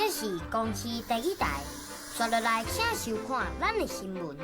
這是公視第一台，紲落來請收看咱的新聞。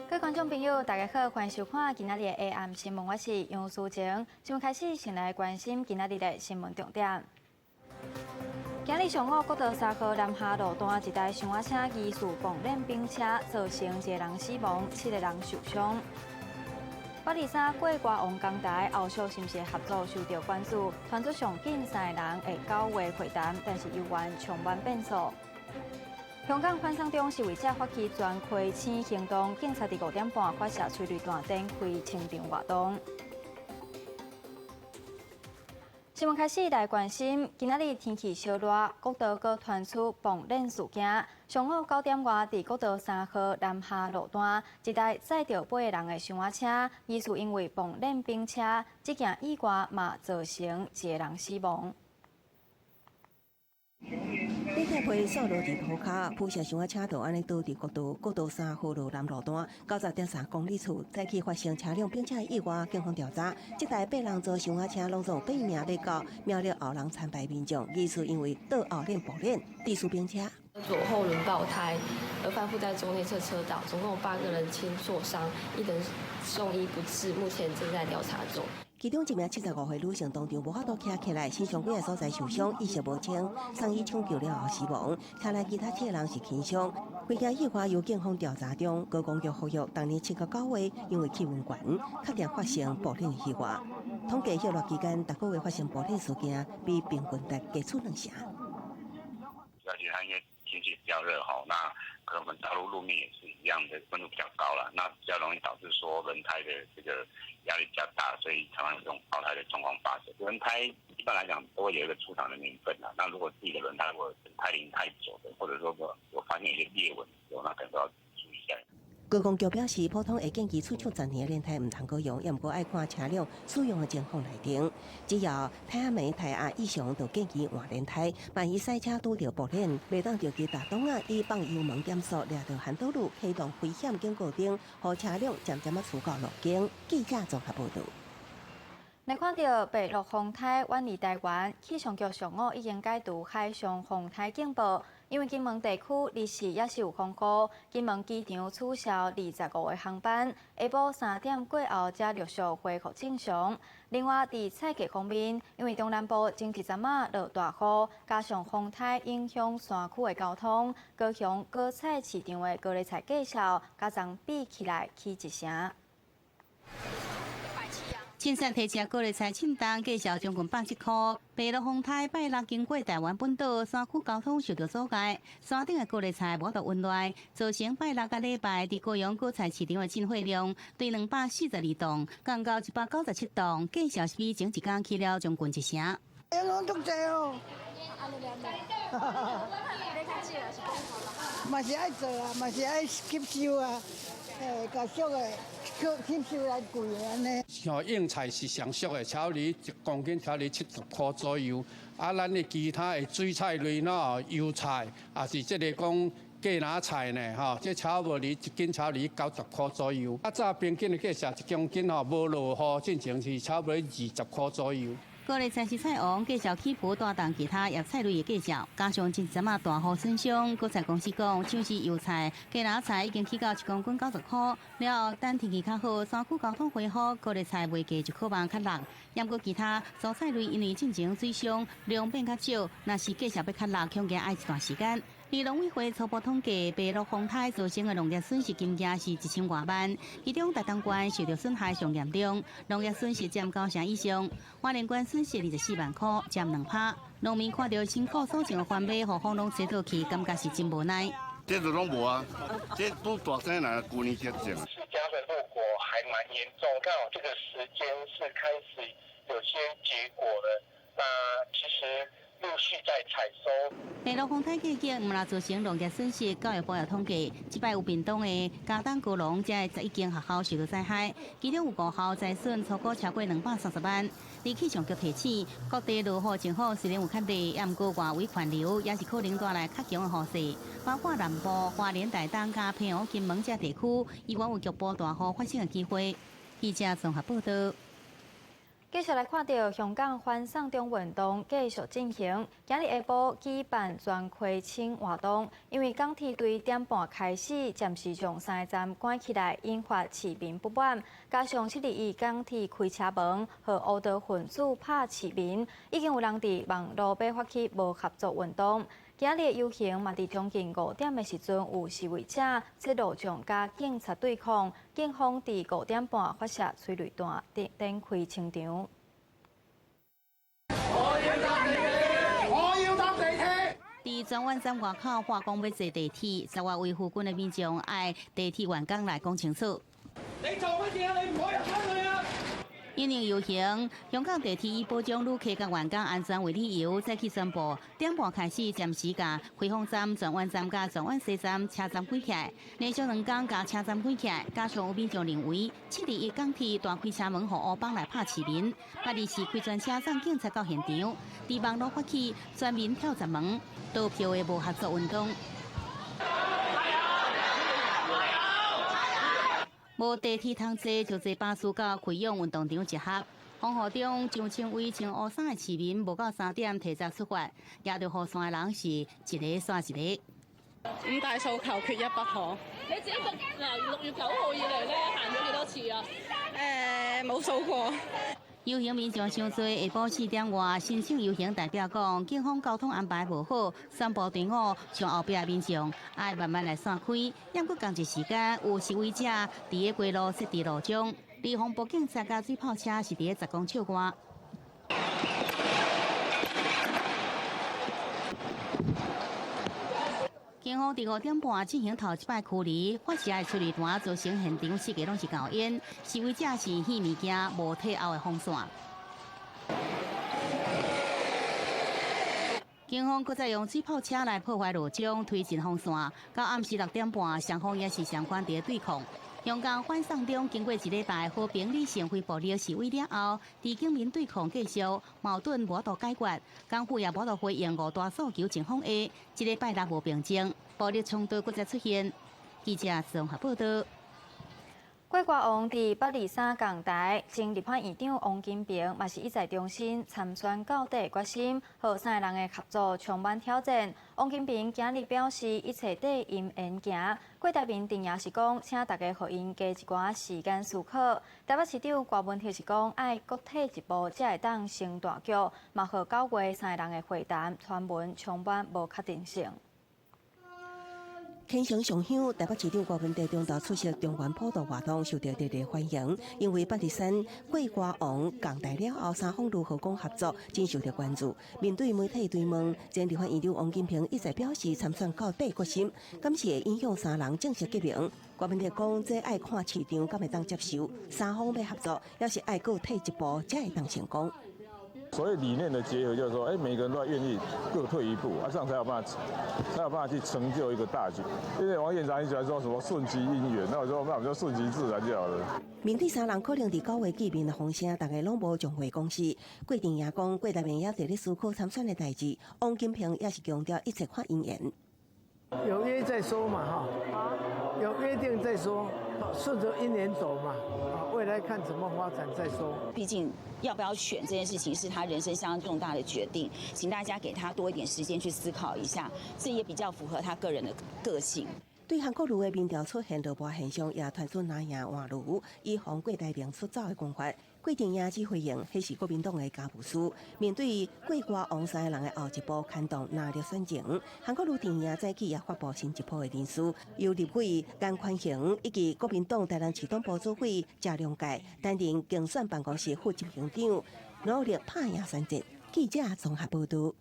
各位觀眾朋友，大家好，歡迎收看今仔日的 AM 新聞，我是楊淑晴。新聞開始，先來關心今仔日的新聞重點。今日上午，國道三號南下路段一台箱仔車疑似碰輪冰車，造成一個人死亡，七個人受傷。八二三過歌王講台後續是毋是合作受到關注，傳出上緊三个人會九月會談，但是猶原充滿變數。香港反送中示威者發起全開星行動，警察佇5點半發射催淚彈，展開清場活動。新聞開始來關心，今仔日天氣燒熱，國道閣傳出爆鏈事件。上午9點外，佇國道三號南下路段，一台載著八個人的箱仔車，疑似因為爆鏈冰車，這件意外嘛造成一個人死亡。鐵皮掃落佇塗跤，鋪設箱仔車就按呢倒佇國道國道三號路南路段90.3公里處，早起發生車輛冰車意外，警方調查，這台八人座箱仔車攏總八名欲到苗栗後人參拜民眾，疑似因為倒後輪爆鏈，致使冰車。左後輪爆胎，而翻覆在中內側車道，總共有八個人輕挫傷，一人送醫不治，目前正在調查中。其中一名75歲女性當場無法度徛起來，身上幾个所在受傷，意識無清，送醫搶救了後死亡。車內其他七個人是輕傷。規件意外由警方調查中。高公局呼籲，逐年7到9月，因為氣溫懸，確定發生爆鏈意外。統計歇熱期間，逐個月發生爆鏈事件，比平均值加出兩成。而且它因為天氣比較熱吼，那可能我們大陸路面也是一樣的溫度比較高啦，那比較容易導致說輪胎的這個壓力比較大，所以常常有這種爆胎的狀況發生。輪胎一般來講都會有一個出廠的年份啦，那如果自己的輪胎如果胎齡太久的，或者說有發現一些裂紋的時候，那可能都要注意一下。高公局表示，普通會建議出廠十年的輪胎毋通閣用，也毋過愛看車輛使用的情況來定。只要胎壓沒胎壓異常，就建議換輪胎。萬一賽車拄著爆鏈，袂當著去踏擋仔，以放油門減速，掠著反道路，啟動危險警告燈，予車輛漸漸仔趨到路肩。記者綜合報導。來看著白鹿風颱遠離台灣，氣象局上午已經解除海上風颱警報。因為金門地區日時猶是有風雨，金門機場取消25個航班，下晡3點過後才陸續恢復正常。另外，佇菜價方面，因為中南部前一陣仔落大雨，加上風颱影響山區的交通，高雄果菜市場的高麗菜價數，佮昨比起來起一成。凊彩提車高麗菜稱重，價數將近170塊。白鹿風颱拜六經過台灣本島，山區交通受到阻礙，山頂的高麗菜無法度運來，造成拜六佮禮拜佇高雄果菜市場的進貨量對242噸降到197噸，價數是比前一工起了將近一成。人攏足濟哦，嘛是愛做啊，嘛是愛吸收啊，欸，較俗的吸收來貴的按呢。像莺菜是上俗的，差不多一公斤差不多70塊左右。啊，咱的其他的水菜類喏，油菜，也是這個講芥藍菜呢，吼，這差不多一斤差不多90塊左右。啊，早平均的價數一公斤吼，無落雨進前是差不多20塊左右。高麗菜是菜王，價數起伏帶動其他葉菜類的價數，加上前陣仔大雨損傷，果菜公司講，像是油菜、芥藍菜已經起到一公斤90塊。了後等天氣較好，山區交通恢復，高麗菜賣價就可望較落。毋過其他蔬菜類因為進前水傷，量變較少，若是價數欲較落，恐驚愛一段時間。而農委會初步統計，白鹿風颱造成的農業損失金額是1000外萬，其中台東縣受到損害上嚴重，農業損失佔九成以上；花蓮縣損失24萬塊，佔2%。農民看著辛苦所種的番麥予風攏吹倒去，感覺是真無奈。這就攏無啊，這拄大生來，舊年才種。釋迦的落果還蠻嚴重，剛好這個時間是開始有些結果了。那其實陸續在採收。內陸風颱過境，毋但造成農業損失，教育部也統計，這擺有屏東的佳冬高農，這11間學校受到災害，其中有五校災損超過超過230萬。而氣象局提醒，各地落雨情況雖然有較熱，也毋過外圍環流也是可能帶來較強的雨勢，包括南部、花蓮、台東佮澎湖、金門這地區，依然有局部大雨發生的機會。記者綜合報道。繼續來看著香港反送中運動繼續進行，今日下晡舉辦全葵青活動，因為港鐵對點半開始暫時將三個站關起來，引發市民不滿。加上721港鐵開車門，予烏道分子拍市民，已經有人佇網路欲發起無合作運動。今日的遊行嘛，佇將近5點的時陣，有示威者設路障佮警察對抗，警方佇5點半發射催淚彈，展開清場。我要搭地鐵，我要搭地鐵。佇荃灣站外口喊講欲坐地鐵，十外位附近的民眾愛地鐵員工來講清楚。你做乜嘢啊？你唔可以入翻去啊！因應遊行，香港地鐵以保障旅客佮員工安全為理由，再去宣布點半開始暫時共葵芳站、荃灣站佮荃灣西站車站關起來，連續兩工共車站關起來。加上有民眾認為，721港鐵大開車門予烏幫來拍市民，八二四開專車送警察到現場，佇網路發起全民跳閘門、投票的無合作運動。無地鐵通坐，就坐巴士到葵涌運動場集合。風雨中，上千位穿烏衫的市民，無到3點提早出發，舉著雨傘的人是一个煞一个。五大訴求缺一不可。你自己嗱6月9號以嚟咧，行咗幾多次啊？冇數過。遊行民眾傷濟，下晡4點外申請遊行代表講，警方交通安排無好，宣布隊伍向後壁的民眾愛慢慢來散開。猶閣仝一時間，有示威者佇个街路設置路障，而防暴警察佮水炮車是佇个10公尺外。警方佇5點半進行頭一擺驅離，發射的催淚彈造成現場四界攏是厚煙，示威者是掀物件，無退後的風線。警方閣再用水炮車來破壞路障，推進風線。到暗時6點半，雙方也是相關佇對抗。香港反送中經過一禮拜和平理性非暴力示威了後，佇警民對抗繼續，矛盾無法度解決，港府也無法度回應五大訴求情況下，這禮拜六無平靜，暴力衝突閣再出現。記者綜合報道。郭歌王佇823講台，前立法院長王金平嘛是一再重申參選到底的決心，予三個人的合作充滿挑戰。王金平今日表示，一切綴因緣行。郭台銘陣營是講，請大家予𪜶加一寡時間思考。台北市長郭文哲是講，愛各退一步，才會當成大局。嘛，予9月三个人的會談傳聞充滿無確定性。天成上香，台北市長郭文哲中晝出席中原普渡活動，受到熱烈歡迎。因為823郭歌王講台了後，三方如何講合作，真受到關注。面對媒體追問，前立法院長王金平一再表示參選到底決心，敢是會影響三人正式結盟。郭文哲講，這愛看市場敢會當接受，三方欲合作，猶是愛閣退一步，才會當成功。所謂理念的結合，就是說，每個人都願意各退一步，啊，這樣才有辦法，才有辦法去成就一個大局。因為王院長很喜歡說什麼順其因緣，那我說那我們就順其自然就好了。面對三人可能佇9月見面的風聲，大家攏無將話講死。郭陣營講，郭台銘也佇咧思考參選的代誌。王金平也是強調一切看因緣。有約再說嘛，哈，有約定再說，順著因緣走嘛，未來看怎麼發展再說。畢竟要不要選這件事情是他人生相當重大的決定，請大家給他多一點時間去思考一下，這也比較符合他個人的個性。對韓國瑜的民調出現落敗現象，也傳出藍營換瑜，以防郭台銘出走的講法。郭陣營只回應，彼是國民黨的家務事。面對郭歌王三個人的後一步牽動藍綠選情，韓國瑜陣營早起也發布新一波的人事，由立委顏寬恆以及國民黨台南市黨部主委謝龍介擔任競選辦公室副執行長，努力拍贏選戰。記者綜合報道。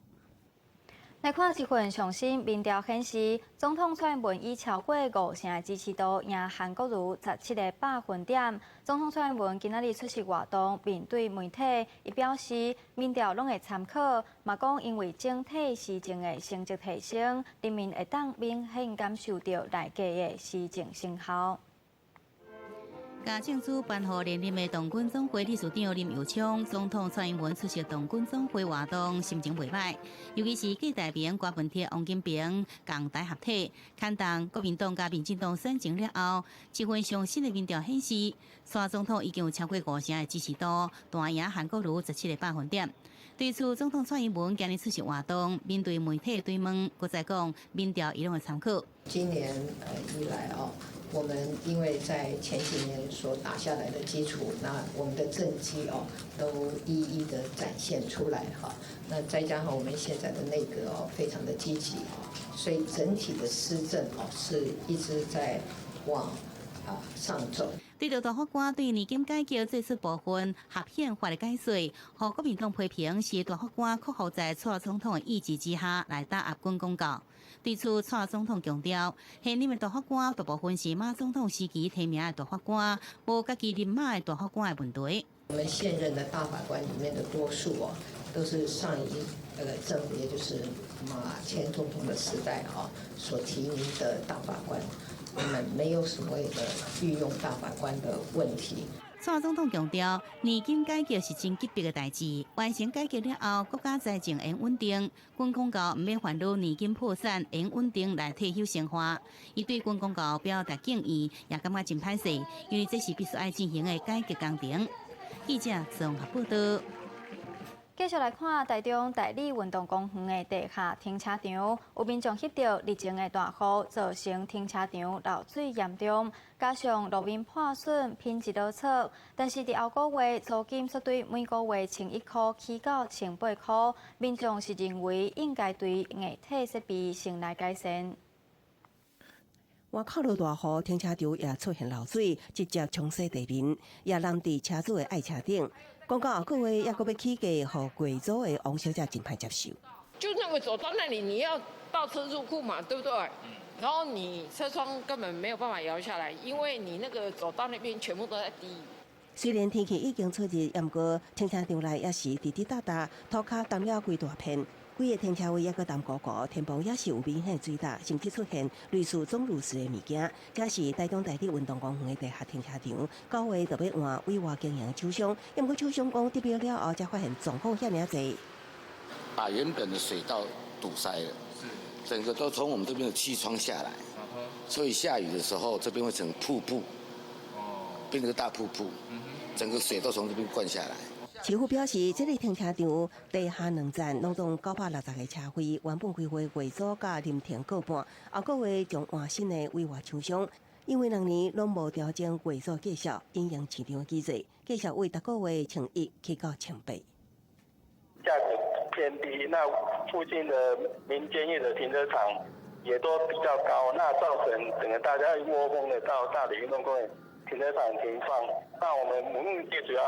來看這份上新民調顯示，總統蔡英文以超過五成的支持度贏韓國瑜17個百分點。總統蔡英文今仔日出席活動，面對媒體，伊表示民調攏會參考，嘛講因為整體施政的成績提升，人民會當明顯感受著內閣的施政成效。共政府頒予連任的童軍總會理事長林右昌、總統蔡英文出席童軍總會活動，心情袂䆀。尤其是郭台銘、柯文哲、王金平共台合體，牽動國民黨佮民進黨選情了後，這份上新的民調顯示，蔡總統已經有超過五成的支持度，大贏韓國瑜17個百分點。對此，總統蔡英文今日出席活動，面對媒體追問，閣再講民調伊攏會參考。今年以來哦，我們因為在前幾年所打下來的基礎，那我們的政績哦都一一的展現出來哈。那再加上我們現在的內閣哦非常的積極，所以整體的施政哦是一直在往上走。對著大法官對年金改革做出部分合憲法的解說，予國民黨批評是大法官屈服在蔡總統的意志之下來打壓軍公教。對此，蔡總統強調，現任的大法官大部分是馬總統時期提名的大法官，無家己任馬的大法官的問題。我們現任的大法官裡面的多數哦，都是上一個政府，也就是馬前總統的時代啊所提名的大法官。我們沒有所謂的御用大法官的問題。蔡總統強調，年金改革是真急迫的代誌，完成改革了後，國家財政會穩定，軍公教毋免煩惱年金破產，會穩定來退休生活。伊對軍公教表達敬意，也感覺真歹勢，因為這是必須愛進行的改革工程。記者綜合報道。繼續來看台中大里運動公園的地下停車場，有民眾翕著日前的大雨，造成停車場漏水嚴重，加上路面破損、品質落差。但是佇後個月租金卻對每個月1100起到1800箍，民眾是認為應該對硬體設備先來改善。外口落大雨，停車場也出現漏水，直接沖洗地面，也淋佇車主的愛車頂。講到後個月猶閣欲起價，予月租的王小姐真歹接受。就那個走到那裡，你要倒車入庫嘛，對不對？然後你車窗根本沒有辦法搖下來，因為你那個走到那邊全部都在滴。雖然天氣已經出熱，毋過停車場內也是滴滴答答，塗跤澹了規大片。規個停車位猶閣澹糊糊，天棚也是有明顯水焦，甚至出現類似鐘乳石的物件。這是台中大里運動公園的地下停車場，9月就欲換委外經營廠商，毋過廠商講得標了後，才發現狀況遐爾濟。把原本的水道堵塞了，整個都從我們這邊的氣窗下來，所以下雨的時候，這邊會成瀑布，變成個大瀑布，整個水都從這邊灌下來。市府表示，這個停車場地下兩層攏總960個車位，原本規劃月租佮臨停各半，後個月將換新的委外廠商，因為兩年攏無調整月租價數，影響市場機制，價數為逐個月1100起到1800。價格偏低，那附近的民間業的停車場也都比較高，那造成整個大家一窩蜂的到大里運動公園停車場停放，那我們目的主要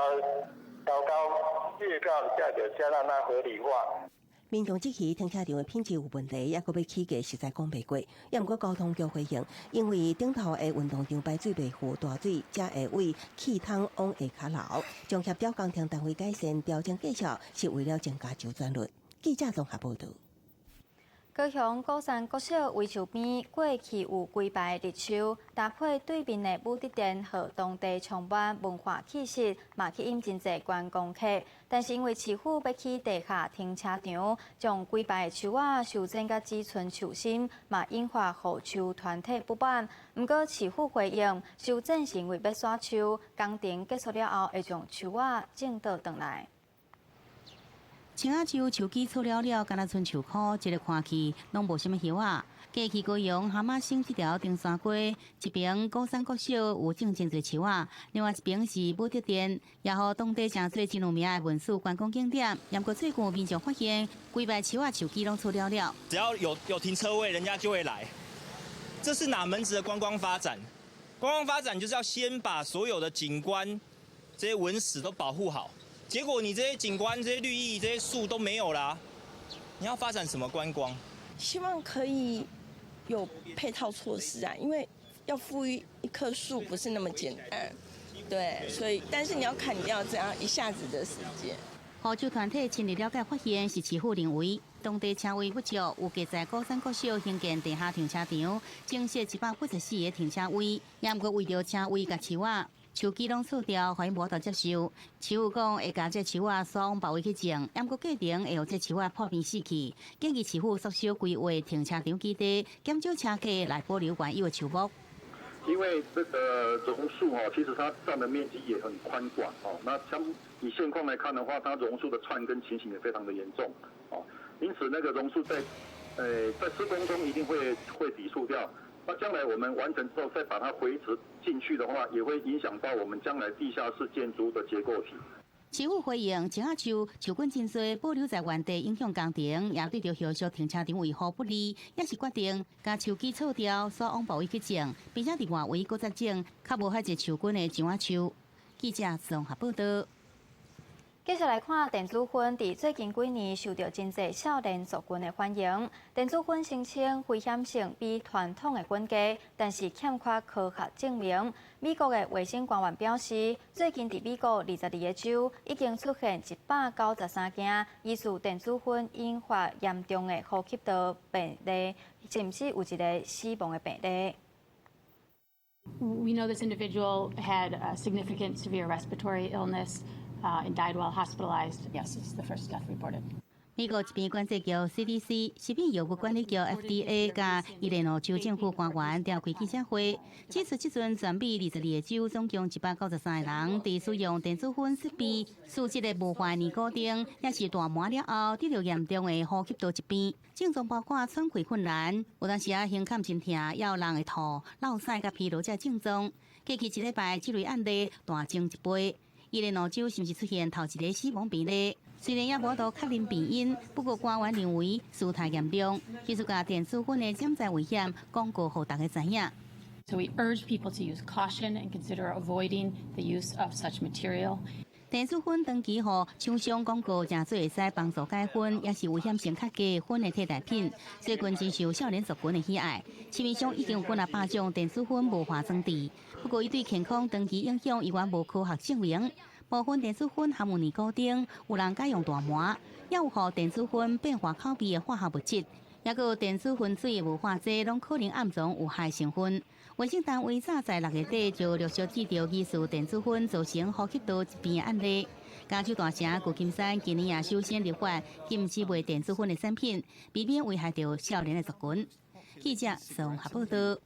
調高月票的價格，加讓它合理化。民眾質疑停車場的品質有問題，猶閣欲起價，實在講袂過。猶毋過交通局回應，因為頂頭的運動場排水袂赴大水，才會為氣筒往下跤流，將協調工程單位改善調整價數，是為了增加周轉率。記者綜合報導。高雄鼓山國小圍樹邊過去有幾排綠樹，搭配對面的武德殿，予當地充滿文化氣息，嘛吸引真濟觀光客。但是因為市府欲起地下停車場，將幾排的樹仔修剪甲只賰樹心，嘛引發護樹團體不滿。毋過市府回應，修剪是因為欲徙樹，工程結束了後會將樹仔種倒轉來。青仔樹樹枝粗了了，敢若賰樹箍，這个看去攏無啥物葉仔。過去高雄蛤蟆省這條中山街，一爿鼓山國小有種真濟樹仔，另外一爿是武德殿，也予當地成做真有名的文史觀光景點。毋過最近有民眾發現，規排樹仔樹枝攏粗了了。只要有停車位，人家就會來。這是哪門子的觀光發展？觀光發展就是要先把所有的景觀、這些文史都保護好。結果你這些景觀、這些綠意、這些樹都沒有啦，你要發展什麼觀光？希望可以有配套措施啊，因為要復育一棵樹不是那麼簡單，對，所以但是你要砍掉這樣一下子的時間。護樹團體深入了解，發現是市府認為當地車位不足，有計在鼓山國小興建地下停車場，增設184個停車位，也毋過為著車位佮樹仔，樹枝攏銼掉，予𪜶無法度接受。市府講會共這樹仔徙往別位去種，毋過過程會予這樹仔破病死去。建議市府縮小規劃停車場基地，減少車客來保留原有的樹木。因為這個榕樹哦，其實它佔的面積也很寬廣哦。那像以現況來看的話，它榕樹的串根情形也非常的嚴重哦。因此，那個榕樹在施工中一定會抵觸掉。那將來我們完成之後，再把它回植進去的話，也會影響到我們將來地下室建築的結構體。市府回應，松仔樹樹根真濟，保留在原地影響工程，也對著後續停車場維護不利，也是決定共樹枝銼掉，徙往別位去種，並且佇外圍閣再種較無遐濟樹根的樟仔樹。記者綜合報道。繼續來看電子薰，佇最近幾年受著真濟少年族群的歡迎。電子薰聲稱危險性比傳統的薰低，但是欠缺科學證明。美國的衛生官員表示，最近佇美國22個州已經出現193件疑似電子薰引發嚴重的呼吸道病例，甚至有一個死亡的病例。 We know this individual had a significant severe respiratory illness and died while hospitalized. Yes, it's the first death reported. 美國疾病管制局 CDC、食品藥物管理局 FDA 佮伊利諾州政府官員召開記者會，指出這陣全美22個州總共193個人，佇使用電子薰設備試這个霧化尼古丁，抑是大麻了後，得著嚴重的呼吸道疾病，症狀包括喘氣困難，有當時啊胸腔真疼，也有人會吐、落屎佮疲勞這症狀。過去一禮拜，這類案例大增一倍。伊利諾州甚至出現頭一个死亡病例，雖然猶無法度確認病因，不過官員認為事態嚴重，繼續共電子薰的潛在危險廣告予大家知影。 So we urge people to use caution and consider avoiding the use of such material. 電子薰長期予廠商廣告，誠做會使幫助戒薰，抑是危險性較低薰的替代品。最近真受少年族群的喜愛，市面上已經有幾若百種電子薰霧化裝置。不過，伊對健康長期影響依然無科學證明。部分電子薰含有尼古丁，有人改用大麻，也有予電子薰變化口味的化學物質，抑閣有電子薰水的霧化劑，攏可能暗藏有害成分。衛生單位早在6月底就陸續接著疑似電子薰造成呼吸道疾病的案例。加州大城舊金山今年也首先立法禁止賣電子薰的產品，避免危害著少年的族群。記者綜合報道。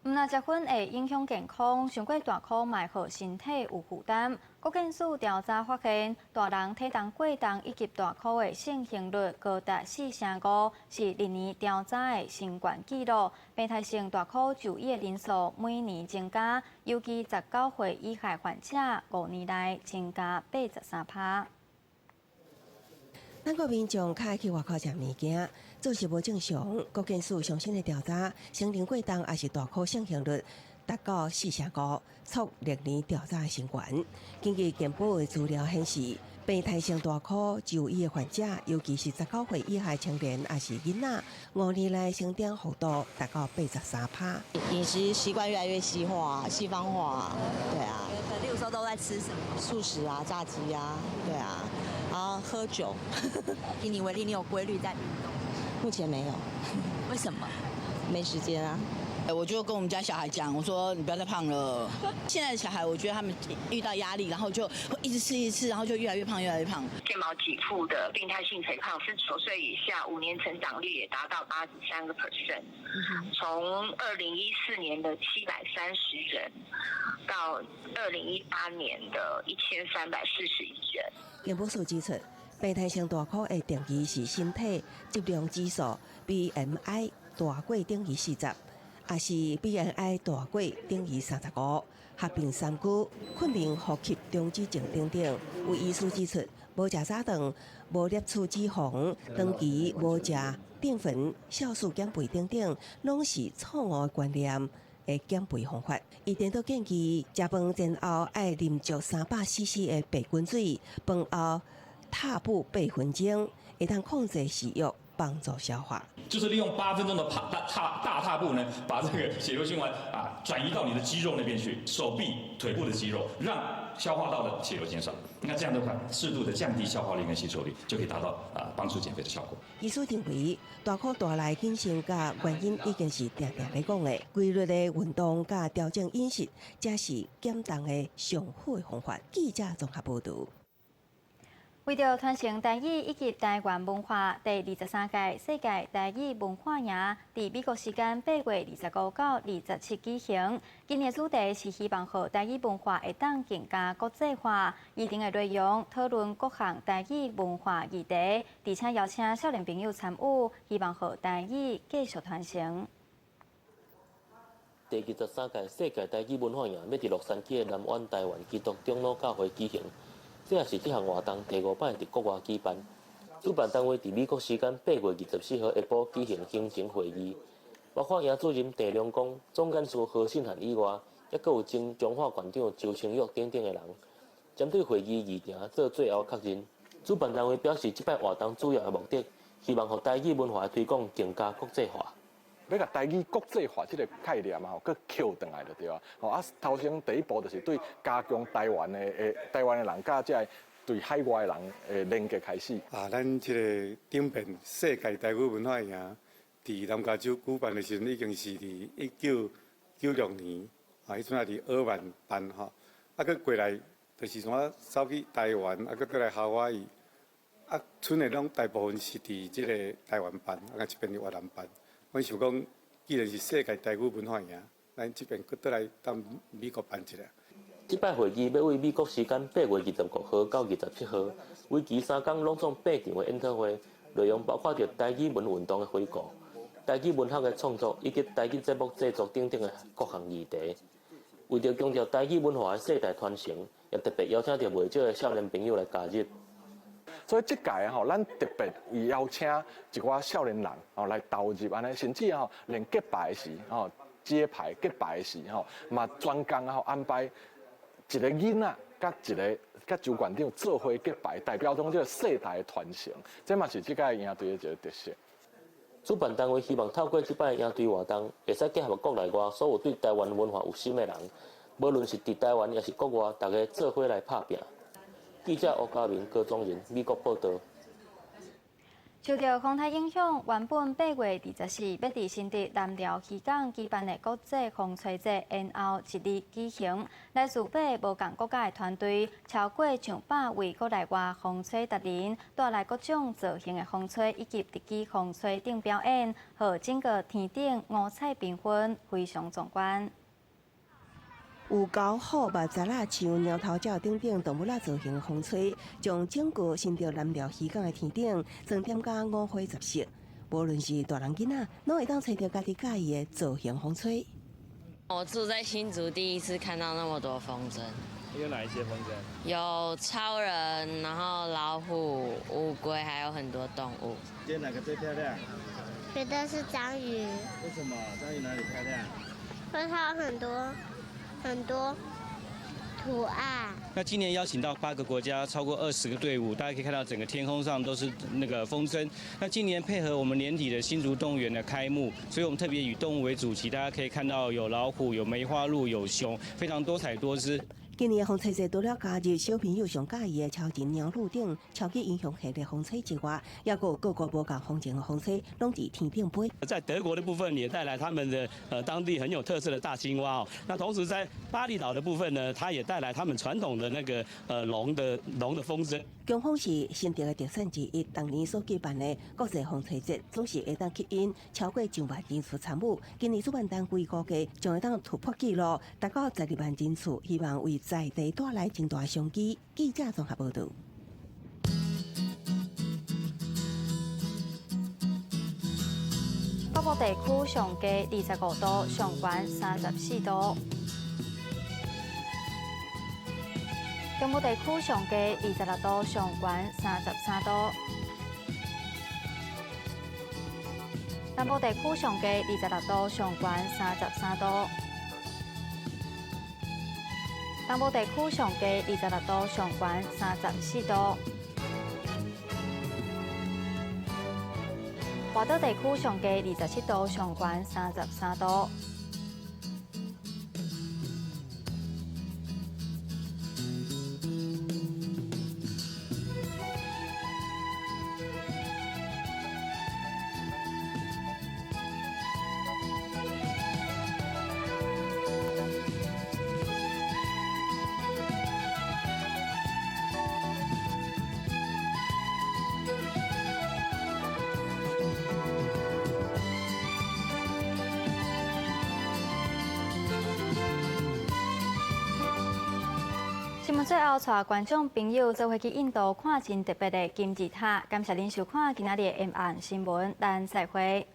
毋但食薰會影響健康，傷過大箍嘛會予身體有負擔。國健署調查發現，大人體重過重以及大箍的盛行率高達4成5，是歷年調查的新懸紀錄。病態性大箍就醫的人數每年增加，尤其19歲以下患者5年內增加83%。咱國民眾較愛去外口食物件，做勢無正常。國健署上新的調查，成人過重抑是大箍盛行率達到4成5，創歷年調查的新懸。根據健保的資料顯示，病態性大箍就醫的患者，尤其是19歲以下青年抑是囡仔，5年來成長幅度達到83%。飲食習慣越來越西化、西方化，對啊。例如說都在吃什麼？速食啊，炸雞啊，對啊，然後喝酒。以你為例，你有規律在運動？目前沒有。為什麼？沒時間啊。我就跟我們家小孩講，我說你不要再胖了。現在的小孩，我覺得他們遇到壓力，然後就會一直吃一直吃，然後就越來越胖，越來越胖。健保給付的病態性肥胖，19歲以下5年成長率也達到83%，從2014年的730人，到2018年的1341人。健保署指出，病態性大箍的定義是身體質量指數 BMI 大過等於40，抑是 BMI 大過等於35，合併三高、困眠呼吸中止症等等。有醫師指出，無食早頓、無攝取脂肪、長期無食澱粉、酵素減肥等等，攏是錯誤的觀念的減肥方法。伊顛倒建議，食飯前後愛啉足300 CC 的白滾水，飯後踏步8分鐘，會當控制食欲，幫助消化。就是利用8分鐘的爬大踏大踏步呢，把這個血流循環啊轉移到你的肌肉那邊去，手臂、腿部的肌肉，讓消化道的血流減少。那這樣的話，適度的降低消化率跟吸收率，就可以達到啊幫助減肥的效果。醫師認為，大苦大來健身佮原因已經是定定咧講的，規律的運動佮調整飲食，才是減重的上好的方法。記者綜合報導。為著傳承台語以及台灣文化，第23屆世界台語文化營佇美國時間8月25到27舉行。今年主題是希望予台語文化會當更加國際化。議程的內容討論各項台語文化議題，而且邀請少年朋友參與，希望予台語繼續傳承。第23屆世界台語文化營欲佇洛杉磯的南灣台灣基督長老教會舉行。這也是這項活動第五擺佇國外舉辦。主辦單位佇美國時間8月24號下晡舉行行前會議，包括營主任鄭良光、總幹事何信漢以外，猶閣有前彰化縣長周清玉等等的人，針對會議議程做最後確認。主辦單位表示，這擺活動主要的目的，希望予台語文化的推廣更加國際化。欲共台語國際化這个概念啊，吼，閣抾轉來就對啊。吼啊，頭先第一步就是對加強台灣的人，佮這个對海外的人的連結開始。啊，咱這個頂遍世界台語文化營，佇南加州舉辦的時陣，已經是佇1996年，啊，彼陣也佇爾灣辦吼，啊，閣過來就是怎走去台灣，啊，閣過來夏威夷，啊，賰的攏大部分是佇這個台灣辦，啊，這邊佇越南辦。阮想講，既然是世界台語文化營，咱這邊閣倒來當美國辦一下。這擺會議欲對美國時間8月25號到27號，為期3工，攏總8場的研討會，內容包括著台語文運動的回顧、台語文學的創作以及台語節目製作等等的各項議題。為著強調台語文化的世代傳承，也特別邀請著袂少的少年朋友來加入。所以這屆吼，咱特別邀請一寡少年人吼來投入按呢，甚至吼連結牌時吼揭牌結牌時吼，嘛專工吼安排一个囡仔佮一个佮周縣長做伙結牌，代表講這个世代的傳承，這嘛是這屆營隊的一个特色。主辦單位希望透過這擺營隊活動，會使結合國內外所有對台灣文化有心的人，無論是佇台灣抑是國外，大家做伙來拍拚。記者吳家明、高宗仁，美國報導。受著風台影響，原本8月24欲佇新竹南寮漁港舉辦的國際風吹節延後一日舉行。來自八个無仝國家的團隊，超過上百位國內外風吹達人，帶來各種造型的風吹以及特技風吹等表演，予整個天頂五彩繽紛，非常壯觀。有狗、虎、捌賊仔、象、貓頭鳥等等動物仔造型的風吹，將整個新竹南寮漁港的天頂裝點甲五花十色。無論是大人囡仔，攏會當揣著家己佮意的造型風吹。我住在新竹，第一次看到那麼多風箏。有哪一些風箏？有超人，然後老虎、烏龜，還有很多動物。覺得哪個最漂亮？覺得是章魚。為什麼？章魚哪裡漂亮？因為它有很多很多圖案。那今年邀請到8個國家，超過20個隊伍，大家可以看到整個天空上都是那個風箏。那今年配合我們年底的新竹動物園的開幕，所以我們特別以動物為主題，大家可以看到有老虎、有梅花鹿、有熊，非常多彩多姿。今年的風吹節除了加入小朋友上佮意的超人、貓女等超級英雄系列風吹之外，抑閣有各國無仝風情的風吹，攏佇天頂飛。在德國的部分也帶來他們的當地很有特色的大青蛙哦。那同時在巴厘島的部分呢，它也帶來他們傳統的那個龍的風箏。強風是新竹的特產之一，當年所舉辦的國際風吹節總是會當吸引超過上萬人次參與。今年主辦單位估計將會當突破紀錄，達到12萬人次，希望為在地帶來真大商機。記者綜合報導。北部地區上低25度，上懸34度。中部地區上低26度，上懸33度。南部地區上低26度，上懸33度。東部地區上低26度，上懸34度。外島地區上低27度，上懸33度。新聞最後，帶觀眾朋友做伙去印度看真特別的金字塔。感謝您收看今仔日的 M 案新聞，咱再會。